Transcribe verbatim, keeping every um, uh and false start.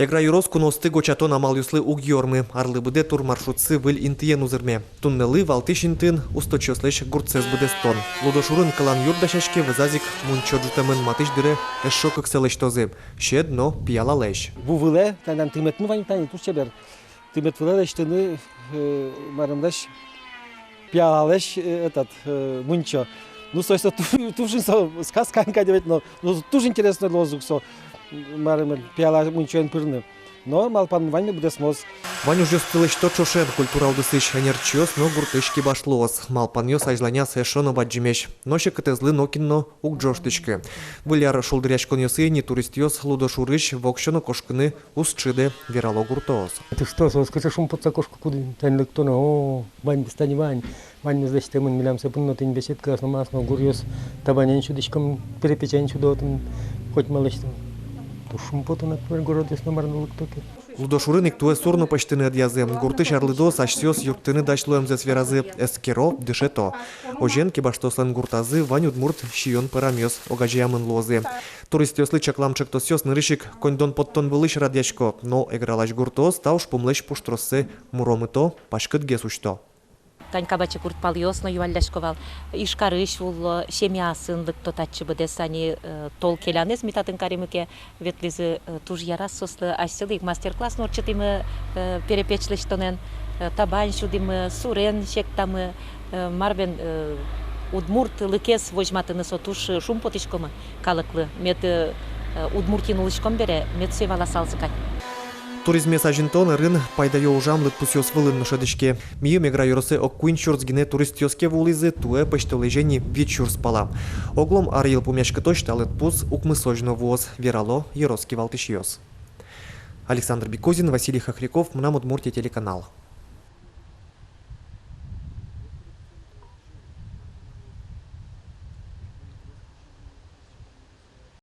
Эгра ёрос куноосты гочатон амалъёслы уг ёрмы. Арлы быдэ турмаршрутсы выль интыен узырме. Туннэлы валтӥсь интыын усточиослэсь гуртсэс быдэстон. Лудошурын кылан юрт дасяське, вӧзаз ик мунчо ӝутэмын. Матысь дыре эшшо кыксэ лэсьтозы: сьӧд но пиялалэсь. Ву вылэ, тани, тыметмы вань, тани, туж чебер. Тымет вылэ лэсьтыны, э, марымлэсь, пиялалэсь, э, этот, э, мунчо. Ну, со, со ту-, туж, со сказка кадь ведь, но, но туж интересной луоз ук со, марым, пияла мунчоен пырыны. Но малпанмы вань, ми быдэсмоз. Вань ужъёсты лэсьто ӵошен культура удысысь ӧнерчиос но гуртысь кибашлыос. Малпанъёс азьланяз эшшо но бадӟымесь. Но секытэзлы нокин но уг ӝожтӥськы. Выль ар шулдыръяськонъёсы ини туристъёс Лудошурысь воксё но кошкыны уз чиды, верало гуртоос. Тышто соос кыӵе шумпотса кошко, куд тани лыкто но, о, ваньмыз тани вань, ваньмыз лэсьтэмын, милям сое пуны но тӥни беседкаос но, маос но, гуръёс табанен сюдӥськом, перепечен сюдо отын, котьма лэсьто. Туж шумпото, например, городъёс но мар но лыкто ке. Лудошурын ик туэ сур но пӧзьтыны ӧдъязы. Гуртысь арлыдоос асьсэос юрттыны дась луэмзэс веразы, эскеро, дышето. Озьыен, кибаштоослэн гуртазы вань удмурт сиён-пӧрамъёс огазеямын луозы. Туристъёслы чаклам ӵектосъёс нырысь ик коньдон поттон вылысь радъясько, но Эгралась гуртоос та ужпумлэсь пуштроссэ муромыто, паськытгес усьто. Тань Кабачи гурт палъёс но юаллясько вал, Ижкарысь уло, семьяосын лыкто татчы быдэс ини, э, тол келянэз ми татын каримы ке, ветлӥзы, э, туж яраз соослы. Асьсэлы ик мастер-класс но ортчытӥмы, э, перепеч лэсьтонэн, э, табань сюдӥмы, сурен сектамы, э, мар бен, э, удмуртлыкез возьматыны. Со туж, э, шумпотӥськомы калыклы, мед, э, Удмуртиын улӥськом бере, мед сое валасалзы кадь. Туризмез азинтон ӧрын пайдаё ужам лыдпусъёс вылын но шӧдӥське. Миым Эгра ёросэ ог куинь сюрс гинэ туристъёс ке вуылӥзы, туэ пӧсьтолэзе ини вить сюрс пала. Оглом ар йылпумъяськытозь та лыдпус укмысозь но вуоз, верало ёрос кивалтӥсьёс. Александр Бекузин, Василий Хохряков, «Мынам Удмуртие» телеканал.